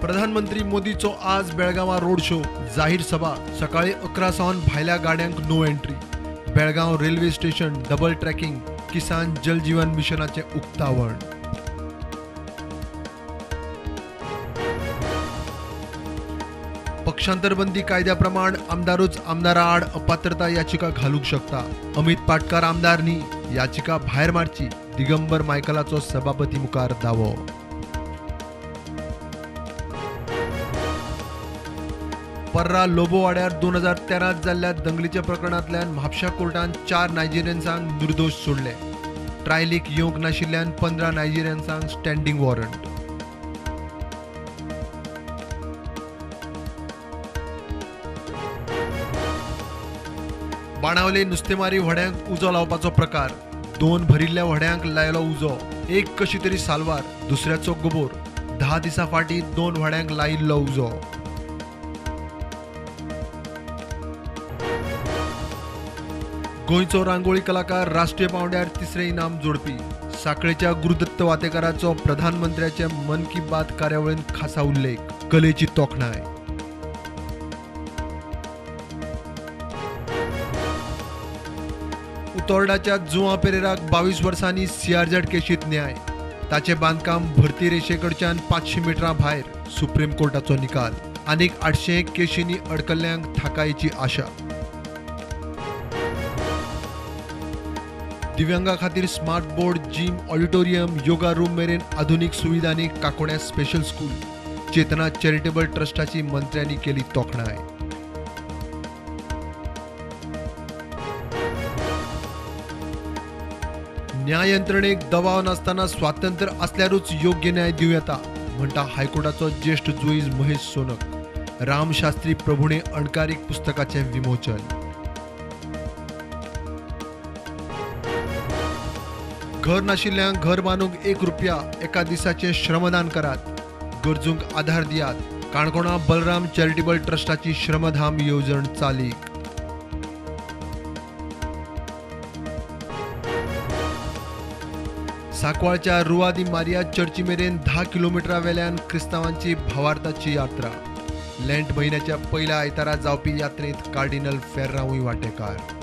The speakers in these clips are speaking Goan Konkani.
प्रधानमंत्री मोदीचो आज बेळगांवां रोड शो, जाहीर सभा. सकाळी 11 सावन भायल्या गाड्यांक no entry. Belgaum railway station double tracking, Kisan Jal Jeevan मिशनाचें उक्तावण. पक्षांतरबंदी कायद्याप्रमाण आमदारूच आमदाराआड अपात्रता याचिका घालूंक शकता. अमित पाटकार आमदार न्ही, याचिका भायर मारची, दिगंबर मायकलाचो सभापती मुखार दावो. पर्रा लोबोवाड्यार 2013 जाल्ल्या दंगलीच्या प्रकरणांतल्यान म्हापशा कोर्टान 4 नायजेरियन्सांक निर्दोश सोडले. ट्रायलीक येवंक नाशिल्ल्यान 15 नायजेरियन्सांक स्टँडिंग वॉरंट. बाणावले नुस्तेमारी व्हड्यांक उजो लावपाचो प्रकार. 2 भरिल्ल्या व्हड्यांक लायलो उजो, एक कशी तरी साल्वार, दुसऱ्याचो गोबोर. 10 दिसां फाटीं 2 व्हड्यांक लायिल्लो उजो. गोंयचो रांगोळी कलाकार राष्ट्रीय पांवड्यार 3रें इनाम जोडपी. साखळेच्या गुरुदत्त वातेकाराचो प्रधानमंत्र्याचे मन की बात कार्यावळींत खासा उल्लेख, कलेची तोखणाय. उतोर्डाच्या जुआ पेरेराक 22 वर्सांनी सीआरझेड केशींत न्याय. ताचें बांदकाम भरती रेशेकडच्यान 500 मिटरां भायर, सुप्रीम कोर्टाचो निकाल. आनीक 801 केशींनी अडकल्ल्यांक थाकायेची आशा. दिव्यांगा खातीर smart board, gym, auditorium, yoga room मेरेन आधुनीक सुविधांनी काकोड्या स्पेशल स्कूल. चेतना चॅरिटेबल ट्रस्टाची मंत्र्यांनी केली तोखणाय. न्याय यंत्रणेक दबाव नासतना स्वातंत्र्य आसल्यारूच योग्य न्याय दिवं येता, म्हणटा हायकोर्टाचो ज्येश्ठ जुईज महेश सोनक. रामशास्त्री प्रभुणे अणकारीक पुस्तकाचें विमोचन. घर नाशिल्ल्यांक घर बांदूंक 1 रुपया एका दिसाचें श्रमदान करात, गरजूंक आधार दियात. काणकोणा बलराम चॅरिटेबल ट्रस्टाची श्रमधाम येवजण चालीक. सांकवाळच्या रुआ दी मारिया चर्ची मेरेन 10 किलोमिटरा वेल्यान क्रिस्तांवांची भावार्थाची यात्रा. लेंट म्हयन्याच्या पयल्या आयतारा जावपी यात्रेंत कार्डिनल फेर्रांवूय वांटेकार.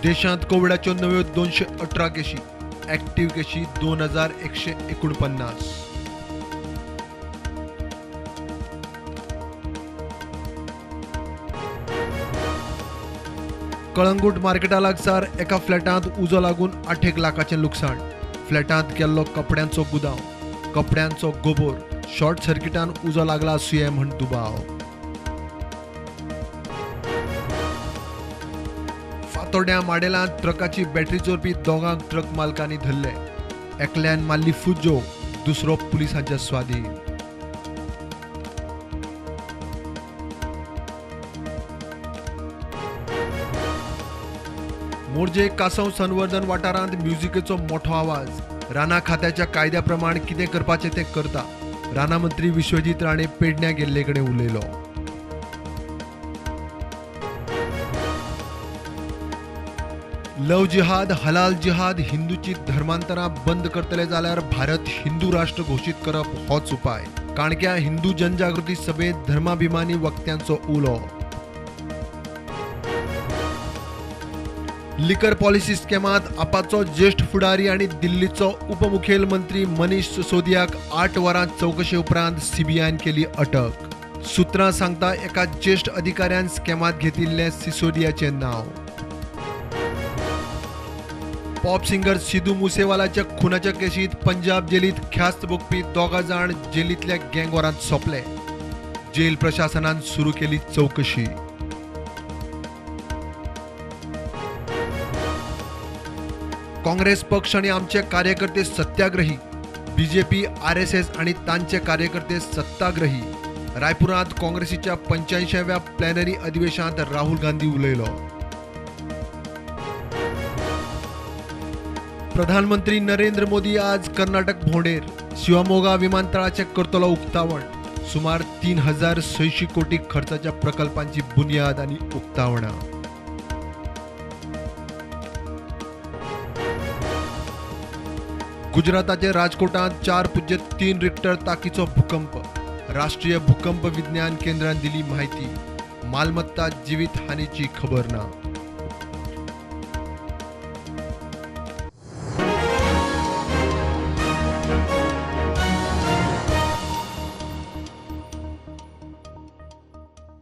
देशांत कोविडाच्यो नव्यो 218 केशी, ऍक्टिव्ह केशी 2149. कळंगूट मार्केटा लागसार एका फ्लॅटांत उजो लागून 8 लाखाचें लुकसाण. फ्लॅटांत केल्लो कपड्यांचो गुदांव, कपड्यांचो गोबोर, शॉर्ट सर्किटान उजो लागला आसुये म्हण दुबाव. फातोड्यां माडेलांत ट्रकाची बॅटरी चोरपी 2 ट्रक मालकांनी धरले. एकल्यान मारली फुज्जो, दुसरो पुलिसांच्या स्वाधीन. मोरजे कासव संवर्धन वाठारांत म्युझिकेचो मोठो आवाज. राना खात्याच्या कायद्या प्रमाण कितें करपाचें तें करता, राना मंत्री विश्वजीत राणे पेडण्यां गेल्ले कडेन उलयलो. लव जिहाद, हलाल जिहाद, हिंदूची धर्मांतरां बंद करतले जाल्यार भारत हिंदू राष्ट्र घोशीत करप होच उपाय. काणक्या हिंदू जनजागृती सभेंत धर्माभिमानी वक्त्यांचो उलो. लिकर पॉलिसी स्कॅमांत आपाचो ज्येश्ठ फुडारी आनी दिल्लीचो उपमुखेलमंत्री मनीष सिसोदियाक 8 वरां चवकशे उपरांत सीबीआयन केली अटक. सुत्रां सांगता एका ज्येश्ठ अधिकाऱ्यान स्कॅमांत घेतिल्लें सिसोदियाचें नांव. पॉप सिंगर सिद्धू मुसेवालाच्या खुनाच्या केशींत पंजाब जेलींत ख्यास्त भोगपी 2 जाण जेलींतल्या गँगवॉरांत सोंपले. जेल प्रशासनान सुरू केली चवकशी. काँग्रेस पक्ष आनी आमचे कार्यकर्ते सत्याग्रही, बीजेपी, आरएसएस आनी तांचे कार्यकर्ते सत्ताग्रही. रायपुरांत काँग्रेसीच्या 85व्या प्लॅनरी अधिवेशनांत राहुल गांधी उलयलो. प्रधानमंत्री नरेंद्र मोदी आज कर्नाटक भोंवडेर. शिवमोगा विमानतळाचें करतलो उक्तावण. सुमार 3600 कोटी खर्चाच्या प्रकल्पांची बुन्याद आनी उक्तावणां. गुजराताचे राजकोटांत 4.3 रिक्टर ताकीचो भूकंप. राष्ट्रीय भूकंप विज्ञान केंद्रान दिली माहिती. मालमत्ता जीवित हानीची खबर ना.